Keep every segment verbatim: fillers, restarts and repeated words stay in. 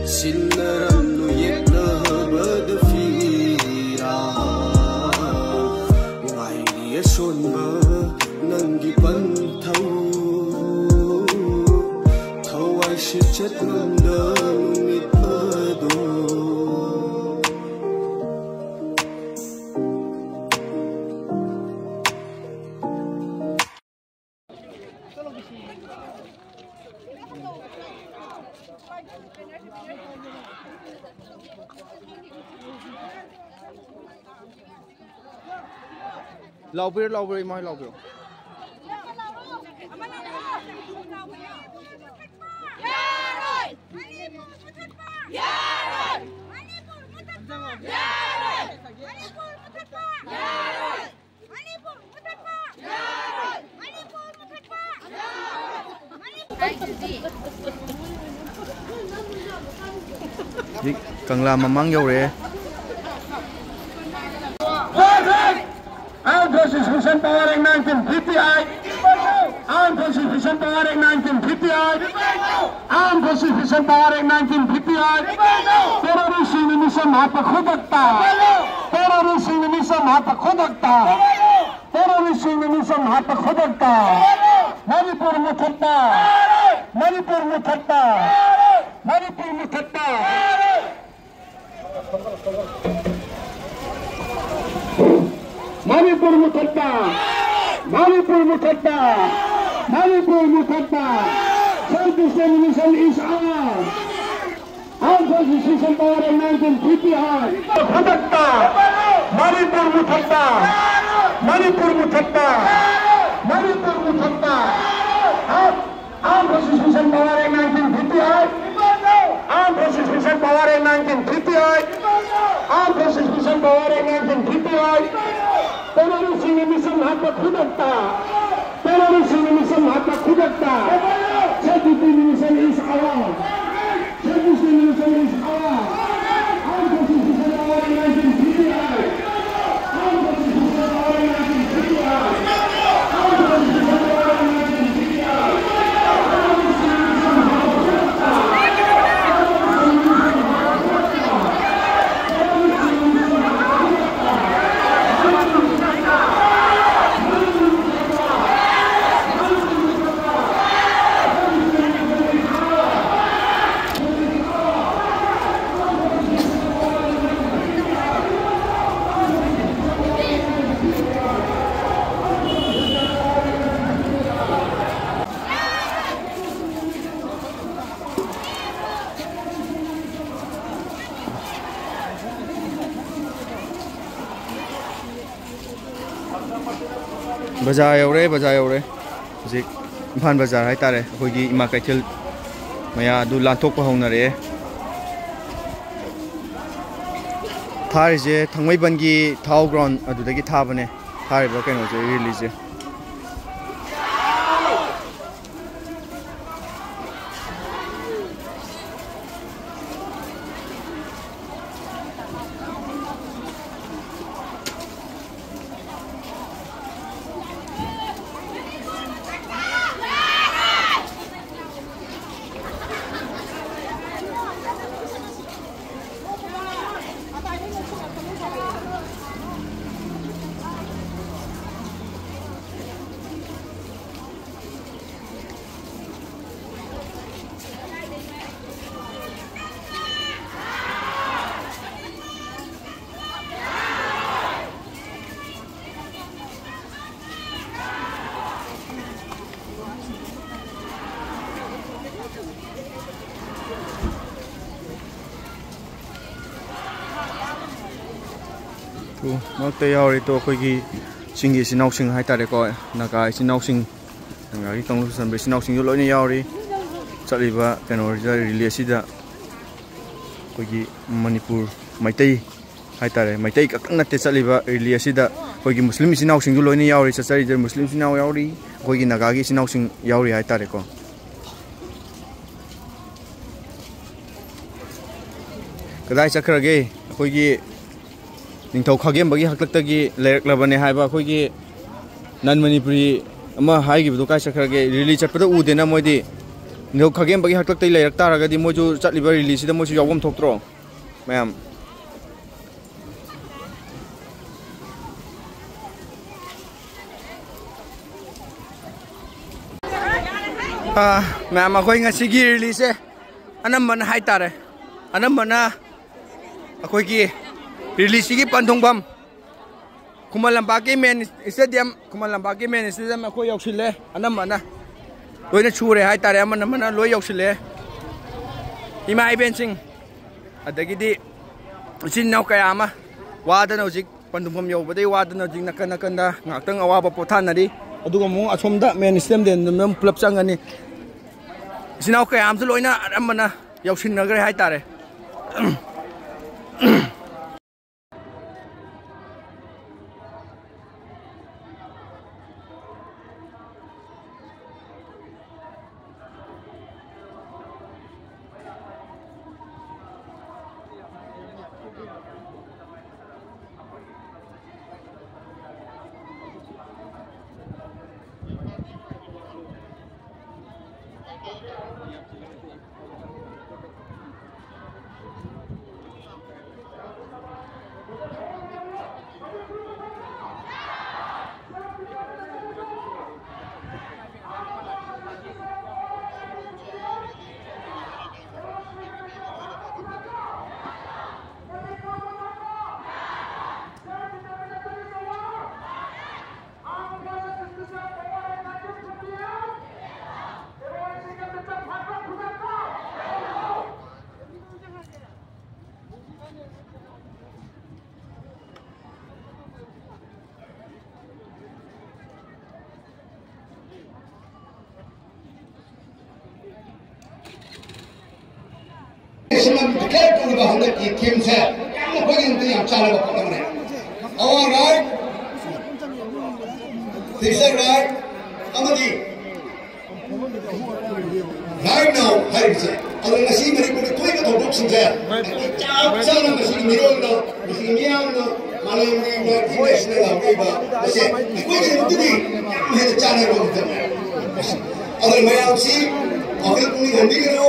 ꯁꯤꯟꯅꯔꯝꯂꯨ ꯌꯦꯛꯅꯕꯗ ꯐꯤꯔꯥ, ꯉꯥꯏꯔꯤ ꯑꯁꯣꯟꯕ ꯅꯪꯒꯤ ꯄꯟꯊꯧ, ꯊꯋꯥꯏ ꯁꯤꯆꯠꯂꯝꯗ ꯅꯨꯃꯤꯠ ꯑꯗꯣ꯫ ꯂꯥꯎꯕꯤꯔꯣ, ꯂꯥꯎꯕꯤꯔꯣ, ꯏꯃꯥ ꯍꯣꯏ, ꯂꯥꯎꯕꯤꯔꯣ꯫ ꯌꯥꯔꯣꯏ! ꯃꯅꯤꯄꯨꯔ ꯃꯨꯊꯠꯄ! ꯌꯥꯔꯣꯏ! ꯃꯅꯤꯄꯨꯔ ꯃꯨꯊꯠꯄ! ꯌꯥꯔꯣꯏ! ꯃꯅꯤꯄꯨꯔ ꯃꯨꯊꯠꯄ! ꯌꯥꯔꯣꯏ! ꯃꯅꯤꯄꯨꯔ ꯃꯨꯊꯠꯄ! ꯌꯥꯔꯣꯏ! ꯃꯅꯤꯄꯨꯔ ꯃꯨꯊꯠꯄ! ꯌꯥꯔꯣꯏ! ꯃꯅꯤꯄꯨꯔ ꯍꯧꯖꯤꯛ ꯀꯪꯂꯥ ꯃꯃꯥꯡ ꯌꯧꯔꯛꯑꯦ꯫ Armed Forces Reform Power Act nineteen fifty-eight. Armed Forces Reform Power Act nineteen fifty-eight. Armed Forces Reform Power Act nineteen fifty-eight. Terroristꯁꯤꯡꯅ ꯃꯤꯁꯝ ꯍꯥꯠꯄ ꯈꯨꯗꯛꯇ꯫ Terroristꯁꯤꯡꯅ ꯃꯤꯁꯝ ꯍꯥꯠꯄ ꯈꯨꯗꯛꯇ꯫ Terroristꯁꯤꯡꯅ ꯃꯤꯁꯝ ꯍꯥꯠꯄ ꯈꯨꯗꯛꯇ꯫ ꯃꯅꯤꯄꯨꯔ ꯃꯨꯊꯠꯄ꯫ ꯃꯅꯤꯄꯨꯔ ꯃꯨꯊꯠꯄ꯫ ꯃꯅꯤꯄꯨꯔ ꯃꯨꯊꯠꯄ꯫ ꯃꯅꯤꯄꯨꯔ ꯃꯨꯊꯠꯄ! ꯃꯅꯤꯄꯨꯔ ꯃꯨꯊꯠꯄ! ꯃꯅꯤꯄꯨꯔ ꯃꯨꯊꯠꯄ! Self determination is ours! Armed Forces Reform Power Act nineteen fifty-eight! ꯈꯨꯗꯛꯇ! ꯃꯅꯤꯄꯨꯔ ꯃꯨꯊꯠꯄ! ꯃꯅꯤꯄꯨꯔ ꯃꯨꯊꯠꯄ! ꯃꯅꯤꯄꯨꯔ ꯃꯨꯊꯠꯄ! Armed Forces Reform Power Act nineteen fifty-eight. Armed Forces Reform Power Act nineteen fifty-eight. Armed Forces Reform Power Act nineteen fifty-eight. Terroristꯁꯤꯡꯅ ꯃꯤꯁꯝ ꯍꯥꯠꯄ ꯈꯨꯗꯛꯇ꯫ Terroristꯁꯤꯡꯅ ꯃꯤꯁꯝ ꯍꯥꯠꯄ ꯈꯨꯗꯛꯇ꯫ Self determination is ours. Self determination is ours. Armed Forces Reform Power Act nineteen fifty-eight. ꯕꯖꯥꯔ ꯌꯧꯔꯦ, ꯕꯖꯥꯔ ꯌꯧꯔꯦ꯫ ꯍꯧꯖꯤꯛ ꯏꯝꯐꯥꯜ ꯕꯖꯥꯔ ꯍꯥꯏꯇꯥꯔꯦ, ꯑꯩꯈꯣꯏꯒꯤ ꯏꯃꯥ ꯀꯩꯊꯦꯜ ꯃꯌꯥ ꯑꯗꯨ ꯂꯥꯟꯊꯣꯛꯄ ꯍꯧꯅꯔꯛꯑꯦ꯫ ꯊꯥꯔꯤꯁꯦ ꯊꯥꯡꯃꯩꯕꯟꯒꯤ ꯊꯥꯎ ꯒ꯭ꯔꯥꯎꯟ ꯑꯗꯨꯗꯒꯤ ꯊꯥꯕꯅꯦ, ꯊꯥꯔꯤꯕ ꯀꯩꯅꯣꯁꯦ, ꯔꯦꯂꯤꯁꯦ꯫ ꯇꯨ, ꯃꯔꯛꯇ ꯌꯥꯎꯔꯤ ꯇꯨ, ꯑꯩꯈꯣꯏꯒꯤ ꯆꯤꯡꯒꯤ ꯏꯆꯤꯟ ꯏꯅꯥꯎꯁꯤꯡ ꯍꯥꯏꯇꯥꯔꯦꯀꯣ, ꯅꯥꯒꯥ ꯏꯆꯤꯟ ꯏꯅꯥꯎꯁꯤꯡ, ꯅꯥꯒꯥꯒꯤ ꯀꯥꯡꯂꯨꯞ ꯆꯟꯕ ꯏꯆꯤꯟ ꯏꯅꯥꯎꯁꯤꯡꯁꯨ ꯂꯣꯏꯅ ꯌꯥꯎꯔꯤ꯫ ꯆꯠꯂꯤꯕ ꯀꯩꯅꯣꯁꯤꯗ, ꯔꯦꯂꯤ ꯑꯁꯤꯗ ꯑꯩꯈꯣꯏꯒꯤ ꯃꯅꯤꯄꯨꯔ ꯃꯩꯇꯩ ꯍꯥꯏꯇꯥꯔꯦ, ꯃꯩꯇꯩ ꯈꯛꯇꯪ ꯅꯠꯇꯦ ꯆꯠꯂꯤꯕ ꯔꯦꯂꯤ ꯑꯁꯤꯗ, ꯑꯩꯈꯣꯏꯒꯤ ꯃꯨꯁꯂꯤꯝ ꯏꯆꯤꯟ ꯏꯅꯥꯎꯁꯤꯡꯁꯨ ꯂꯣꯏꯅ ꯌꯥꯎꯔꯤ꯫ ꯆꯠꯆꯔꯤꯁꯦ ꯃꯨꯁꯂꯤꯝ ꯏꯆꯤꯟ ꯏꯅꯥꯎ ꯌꯥꯎꯔꯤ, ꯑꯩꯈꯣꯏꯒꯤ ꯅꯥꯒꯥꯒꯤ ꯏꯆꯤꯟ ꯏꯅꯥꯎꯁꯤꯡ ꯌꯥꯎꯔꯤ ꯍꯥꯏꯇꯥꯔꯦꯀꯣ꯫ ꯀꯗꯥꯏ ꯆꯠꯈ꯭ꯔꯒꯦ ꯑꯩꯈꯣꯏꯒꯤ ꯅꯤꯡꯊꯧ ꯈꯥꯒꯦꯝꯕꯒꯤ ꯍꯥꯛꯇꯛꯇꯒꯤ ꯂꯩꯔꯛꯂꯕꯅꯦ ꯍꯥꯏꯕ ꯑꯩꯈꯣꯏꯒꯤ ꯅꯟ ꯃꯅꯤꯄꯨꯔꯤ ꯑꯃ ꯍꯥꯏꯈꯤꯕꯗꯣ? ꯀꯥꯏ ꯆꯠꯈ꯭ꯔꯒꯦ? ꯔꯦꯂꯤ ꯆꯠꯄꯗ ꯎꯗꯦꯅ ꯃꯣꯏꯗꯤ꯫ ꯅꯤꯡꯊꯧ ꯈꯥꯒꯦꯝꯕꯒꯤ ꯍꯥꯛꯇꯛꯇꯒꯤ ꯂꯩꯔꯛ ꯇꯥꯔꯒꯗꯤ ꯃꯣꯏꯁꯨ ꯆꯠꯂꯤꯕ ꯔꯦꯂꯤꯁꯤꯗ ꯃꯣꯏꯁꯨ ꯌꯥꯎꯐꯝ ꯊꯣꯛꯇ꯭ꯔꯣ? ꯃꯌꯥꯝ꯫ ꯑꯥ, ꯃꯌꯥꯝ, ꯑꯩꯈꯣꯏ ꯉꯁꯤꯒꯤ ꯔꯦꯂꯤꯁꯦ ꯑꯅꯝꯕꯅ ꯍꯥꯏꯇꯥꯔꯦ, ꯑꯅꯝꯕꯅ ꯑꯩꯈꯣꯏꯒꯤ ꯔꯦꯂꯤꯁꯤꯒꯤ ꯄꯟꯊꯨꯡꯐꯝ ꯈꯨꯃꯟ ꯂꯝꯄꯥꯛꯀꯤ ꯃꯦꯟ ꯁ꯭ꯇꯦꯗꯤꯌꯝ, ꯈꯨꯃꯟ ꯂꯝꯄꯥꯛꯀꯤ ꯃꯦꯟ ꯁ꯭ꯇꯦꯗꯤꯌꯝ ꯑꯩꯈꯣꯏ ꯌꯧꯁꯤꯜꯂꯦ꯫ ꯑꯅꯝꯕꯅ ꯂꯣꯏꯅ ꯁꯨꯔꯦ ꯍꯥꯏꯇꯥꯔꯦ, ꯑꯃꯅ ꯑꯃꯅ ꯂꯣꯏ ꯌꯧꯁꯤꯜꯂꯦ꯫ ꯏꯃꯥ ꯏꯕꯦꯟꯁꯤꯡ, ꯑꯗꯒꯤꯗꯤ ꯏꯆꯤꯟ ꯏꯅꯥꯎ ꯀꯌꯥ ꯑꯃ ꯋꯥꯗꯅ ꯍꯧꯖꯤꯛ ꯄꯟꯊꯨꯡꯐꯝ ꯌꯧꯕꯗꯩ ꯋꯥꯗꯨꯅ ꯍꯧꯖꯤꯛ ꯅꯥꯀꯟ ꯅꯥꯀꯟꯗ ꯉꯥꯏꯍꯥꯛꯇꯪ ꯑꯋꯥꯕ ꯄꯣꯊꯥꯅꯔꯤ꯫ ꯑꯗꯨꯒ ꯑꯃꯨꯛ ꯑꯁꯣꯝꯗ ꯃꯦꯟ ꯁ꯭ꯇꯦꯗꯤꯌꯝꯗ ꯑꯗꯨꯝ ꯄꯨꯂꯞ ꯆꯪꯉꯅꯤ꯫ ꯏꯆꯤꯟ ꯏꯅꯥꯎ ꯀꯌꯥ ꯑꯃꯁꯨ ꯂꯣꯏꯅ ꯑꯅꯝꯕꯅ ꯌꯧꯁꯤꯟꯅꯈ꯭ꯔꯦ ꯍꯥꯏꯇꯥꯔꯦ꯫ ꯁꯤꯃ ꯗꯤꯀ꯭ꯂꯦꯌꯔ ꯇꯧꯔꯤꯕ ꯍꯟꯗꯛꯀꯤ ꯊꯤꯝꯁꯦ ꯌꯥꯝꯅ ꯑꯩꯈꯣꯏꯒꯤꯗꯃꯛꯇ ꯌꯥꯝ ꯆꯥꯟꯅꯕ ꯄꯣꯠ ꯑꯃꯅꯦ꯫ Our right, future right, ꯑꯃꯗꯤ right now ꯍꯥꯏꯔꯤꯕꯁꯦ꯫ ꯑꯗꯨꯅ ꯉꯁꯤ ꯃꯅꯤꯄꯨꯔꯗ ꯊꯣꯛꯏꯕ ꯊꯧꯗꯣꯛꯁꯤꯡꯁꯦ ꯑꯩꯈꯣꯏ ꯆꯞ ꯆꯥꯅ ꯉꯁꯤꯒꯤ ꯃꯤꯔꯣꯜꯗ, ꯉꯁꯤꯒꯤ ꯃꯤꯌꯥꯝꯅ ꯃꯥꯂꯦꯝꯒꯤ ꯃꯔꯛꯇ ꯂꯥꯎꯔꯛꯏꯕ ꯑꯁꯦ ꯑꯩꯈꯣꯏꯒꯤꯗꯃꯛꯇꯗꯤ ꯌꯥꯝ ꯍꯦꯟꯅ ꯆꯥꯟꯅꯕ ꯃꯇꯝꯅꯤ꯫ ꯑꯗꯨꯅ ꯃꯌꯥꯝꯁꯤ ꯋꯥꯈꯜ ꯄꯨꯛꯅꯤꯡ ꯍꯟꯕꯤꯒꯅꯨ꯫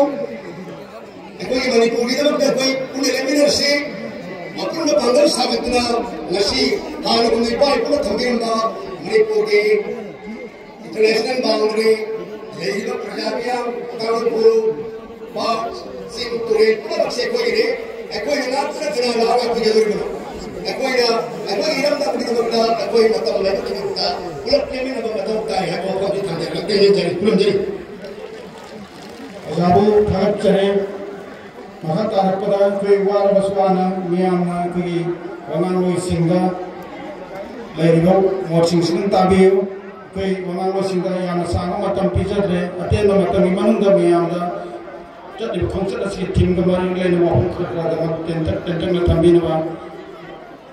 ꯑꯩꯈꯣꯏꯒꯤ ꯃꯅꯤꯄꯨꯔꯒꯤꯗꯃꯛꯇ ꯑꯩꯈꯣꯏ ꯄꯨꯟꯅ ꯂꯦꯞꯃꯤꯟꯅꯔꯁꯤ꯫ ꯑꯄꯨꯟꯕ ꯄꯥꯡꯒꯜ ꯁꯥꯒꯠꯇꯨꯅ ꯉꯁꯤ ꯍꯥꯟꯅꯒꯨꯝꯅ ꯏꯄꯥ ꯏꯄꯨꯅ ꯊꯝꯕꯤꯔꯝꯕ ꯃꯅꯤꯄꯨꯔꯒꯤ international boundary, ꯂꯩꯔꯤꯕ ꯄ꯭ꯔꯖꯥ ꯃꯤꯌꯥꯝ, ꯀꯥꯡꯂꯨꯞ ꯐꯨꯔꯨꯞ, ꯄꯥꯠ, ꯆꯤꯡ, ꯇꯨꯔꯦꯜ ꯄꯨꯝꯅꯃꯛꯁꯦ ꯑꯩꯈꯣꯏꯒꯤꯅꯤ꯫ ꯑꯩꯈꯣꯏꯅ ꯉꯥꯛꯇꯅ ꯀꯅꯥ ꯂꯥꯛꯑꯒ ꯊꯤꯡꯒꯗꯧꯔꯤꯕꯅꯣ? ꯑꯩꯈꯣꯏꯅ ꯑꯩꯈꯣꯏꯒꯤ ꯏꯔꯝꯗꯝꯒꯤꯗꯃꯛꯇ, ꯑꯩꯈꯣꯏ ꯃꯇꯝ ꯂꯩꯕꯒꯤꯗꯃꯛꯇ ꯄꯨꯂꯞ ꯂꯦꯞꯃꯤꯟꯅꯕ ꯃꯊꯧ ꯇꯥꯏ ꯍꯥꯏꯕ ꯋꯥꯐꯝꯁꯤ ꯊꯝꯖꯔꯒ ꯇꯦꯟꯖꯔꯤ꯫ ꯈꯨꯔꯨꯝꯖꯔꯤ꯫ ꯑꯣꯖꯥꯕꯨ ꯊꯥꯒꯠꯆꯔꯤ꯫ ꯃꯈꯥ ꯇꯥꯔꯛꯄꯗ ꯑꯩꯈꯣꯏ ꯋꯥꯔꯕꯁꯨ ꯋꯥꯅ ꯃꯤꯌꯥꯝꯅ ꯑꯩꯈꯣꯏꯒꯤ ꯋꯥꯉꯥꯡꯂꯣꯏꯁꯤꯡꯗ ꯂꯩꯔꯤꯕ ꯃꯣꯠꯁꯤꯡꯁꯤ ꯑꯗꯨꯝ ꯇꯥꯕꯤꯌꯨ꯫ ꯑꯩꯈꯣꯏ ꯋꯥꯉꯥꯡꯂꯣꯏꯁꯤꯡꯗ ꯌꯥꯝꯅ ꯁꯥꯡꯕ ꯃꯇꯝ ꯄꯤꯖꯗ꯭ꯔꯦ꯫ ꯑꯇꯦꯟꯕ ꯃꯇꯝꯒꯤ ꯃꯅꯨꯡꯗ ꯃꯌꯥꯝꯗ ꯆꯠꯂꯤꯕ ꯈꯣꯡꯆꯠ ꯑꯁꯤꯒꯤ ꯊꯤꯝꯒ ꯃꯔꯤ ꯂꯩꯅꯕ ꯋꯥꯐꯝ ꯈꯔ ꯈꯔꯗꯃꯛ ꯇꯦꯟꯇꯛ ꯇꯦꯟꯇꯛꯅ ꯊꯝꯕꯤꯅꯕ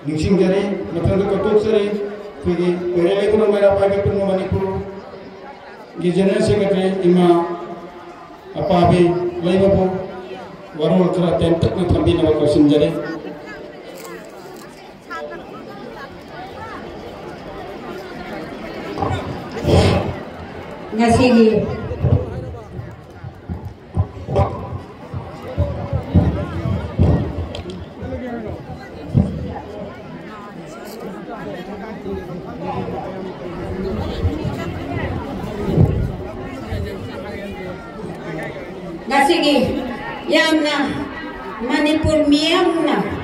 ꯅꯤꯡꯁꯤꯡꯖꯔꯤ꯫ ꯃꯊꯪꯗ ꯀꯠꯊꯣꯛꯆꯔꯤ꯫ ꯑꯩꯈꯣꯏꯒꯤ ꯀꯣꯏꯔꯦꯜ ꯂꯩꯃꯔꯦꯜ ꯃꯩꯔꯥ ꯄꯥꯏꯕꯤ ꯄꯨꯟꯕ ꯃꯅꯤꯄꯨꯔꯒꯤ ꯖꯦꯅꯔꯦꯜ ꯁꯦꯀ꯭ꯔꯦꯇꯔꯤ ꯏꯃꯥ ꯑꯄꯥꯕꯤ ꯂꯩꯃꯕꯨ ꯋꯥꯔꯣꯜ ꯈꯔ ꯇꯦꯟꯇꯛꯅ ꯊꯝꯕꯤꯅꯕ ꯀꯧꯁꯤꯟꯖꯔꯤ꯫ ꯉꯁꯤꯒꯤ ꯉꯁꯤꯒꯤ ꯌꯥꯝꯅ ꯃꯅꯤꯄꯨꯔ ꯃꯤꯌꯥꯝꯅ